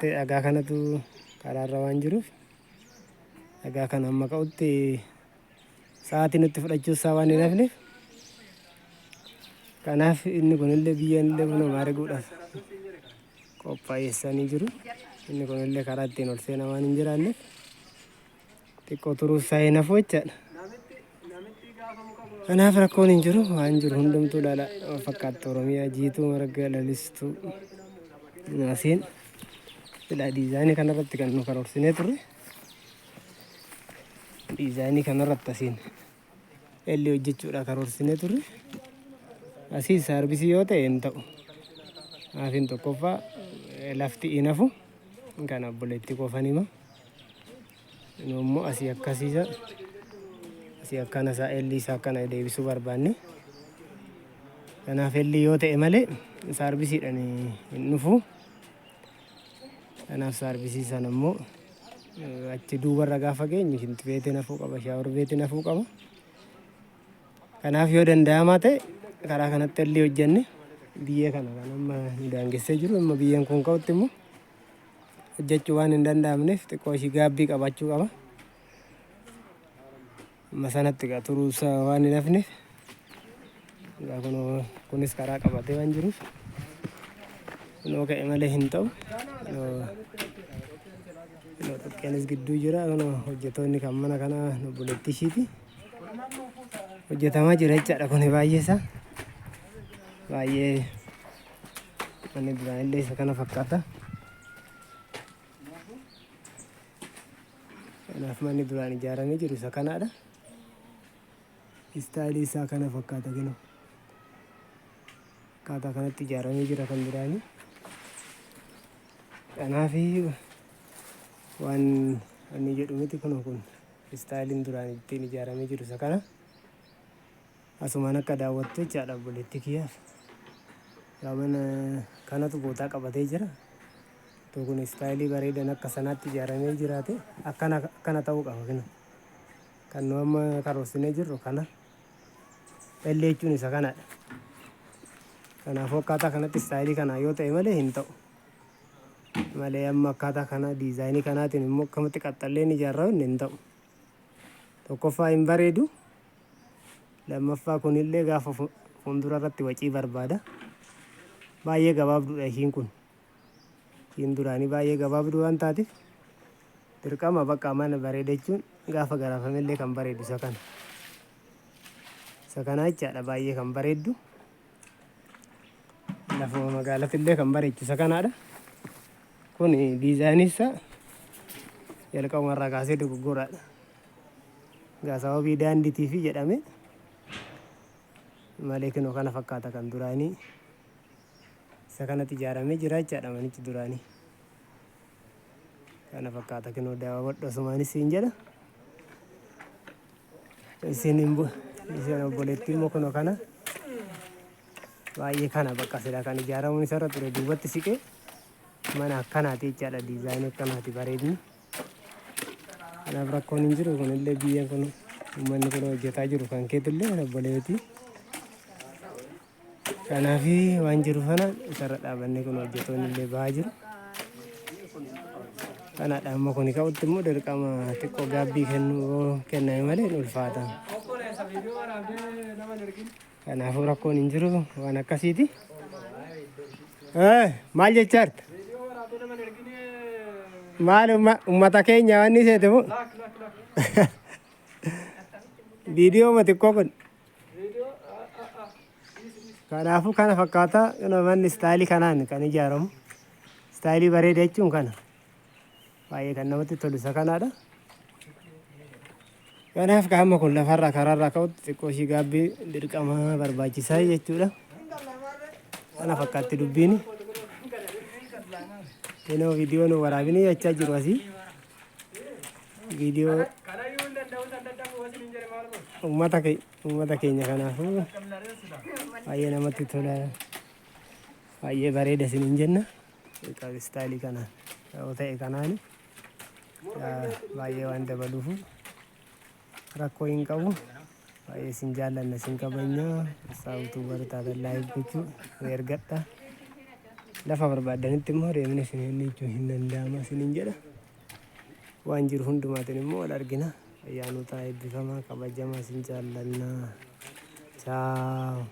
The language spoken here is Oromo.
Kanatti dhagaa kanatu karaarra waan jiruuf dhagaa kana amma ka'utti sa'aatii nutti fudhachuu isaa waan hin hafneef, kanaaf inni kunillee biyyeen illee kunoo maariguudhaaf qophaa'essanii jiru. Inni kunillee karaa ittiin ol seenaa waan hin jiraanneef xiqqoo turuu isaa hin hafu jechaadha. Kanaaf rakkoon hin jiru, waan jiru hundumtuu ilaala fakkaattu. Oromiyaa jiituu marga lalistuu asiin silaa diizaayinii kanarratti kan nu karoorsinee turre, diizaayinii kanarratti asiin elli hojjechuudha karoorsinee turre. Asii saarbisii yoo ta'e hin ta'u. Maafiin tokkoffaa lafti hin hafu, kan obboleettii qofan hima. Nu immoo asii akkasiisa, asii akkana isaa elli isaa akkana deebisuu barbaanne. Kanaaf elli yoo ta'e malee saarbisiidhaan hin dhufu. Kanaaf saarbisii sana immoo achi duubarra gaafa geenyu shintibeetiin hafuu qaba, shower beetiin hafuu qaba. Kanaaf yoo danda'amaa ta'e karaa kanatti elli hojjenne, biyyee kana kan amma nu daangessee jiru, amma biyyeen kun ka'utti immoo hojjechuu waan hin danda'amneef xiqqoo ishii gaabbii qabaachuu qaba. Amma sanatti egaa turuusaa waan hin hafneef, egaa kunoo kunis karaa qabatee waan jiruuf kunoo ka'e malee hin ta'u. Kunoo kunoo xiqqeenis gidduu jira. Kunoo hojjetoonni kan mana kanaa obboleettii ishiiti. Hojjetamaa jira jechaadha, kuni baay'ee isaa. Baay'ee manni duraan illee isa kana fakkaata. Kanaaf manni duraan ijaaramee jiru isa kanaadha. Istaayilii isaa kana fakkaata kunoo. Akkaataa kanatti ijaaramee jira kan duraanii. Kanaaf waan inni jedhu miti, kunoo kun istaayiliin duraan ittiin ijaaramee jiru isa kana. Asumaan akka daawwattu jechaadha obboleettii kiyyaaf. Yaa mana kanatu bootaa qabatee jira. Otoo kun istaayilii bareedan akka sanaatti ijaaramee jiraate akkana akkana ta'uu qaba kunoo. Kan nu amma karoorsinee jirru kana. Ellee jechuun isa kanadha. Kanaafuu akkaataa kanatti istaayilii kanaa yoo ta'e malee hin ta'u. Malee amma akkaataa kana diizaayinii kanaatiin immoo akkamatti qaxxalleen ijaarramu hin ta'u. Tokkoffaa hin bareedu. Lammaffaa kunillee gaafa fuuldura irratti wacii barbaada. Baay'ee gabaabduudha ishiin kun. Ishiin duraanii baay'ee gabaabduu waan taateef dirqama bakka mana bareeda jechuun gaafa garaafamellee kan bareedu isa kana. Isa kana jechaadha baay'ee kan bareeddu. Lafuma magaalatti illee kan bareechu isa kanaadha. Kun diizaayinii isaa jalqabuma irraa kaasee dogoggoraadha. Egaa sababii daandiitiifi jedhame malee kinoo kana fakkaata kan duraanii. Isa kanatti ijaaramee jira jechaadha manichi duraanii. Kana fakkaata, kinoo daawwadhu asumaanis siin jedha. Isin isin obboleettii immoo kunoo kana baay'ee kana bakka silaa kan ijaaramuun isarra ture duubatti siqee mana akkanaati jechaadha, diizaayinii akkanaati bareedni. Kanaaf rakkoon hin jiru, kunillee biyyeen kun uummanni kun hojjetaa jiru kan keetillee obboleettii. Kanaaf waan jiru kana isarra dhaabannee kun hojjetoonni illee bahaa jiru. Kanaadha, amma kun ka'utti immoo dirqama xiqqoo gaabbii kennuu kenname malee hin ulfaata. Kanaafuu rakkoon hin jiru, waan akkasiiti. Maal jechaa jirta? Maal uummata keenya waan inni seete moo? Viidiyoo xiqqoo kun. Kanaafuu kana fakkaata manni istaayilii kanaan kan ijaaramu. Istaayilii bareeda jechuun kana. Baay'ee kan namatti tolu isa kanaadha. Kanaaf qaama kun lafarraa karaarraa ka'utti xiqqoo ishii gaabbii dirqama barbaachisaa jechuudha. Kana fakkaatti dubbiin. Inoo viidiyoo nu waraabinii jechaa jiru asii. Viidiyoo uummata keenya, kanaafuu baay'ee namatti tola. Baay'ee bareeda isiniin jenna. Istaayilii kanaan yoo ta'e kanaan baay'ee waan dabaluufu rakkoo hin qabu. Baay'ee isin jaallanna, isin kabajna. Saawutuu barataatan like gochuu nu ergadha. Lafa barbaaddanitti immoo deemnee isin jechuun hin danda'ama isiniin jedha. Waan jiru hundumaatiin immoo wal argina. Ayyaanota eebbifamaa kabajamaa isin jaallannaa. Chaaw.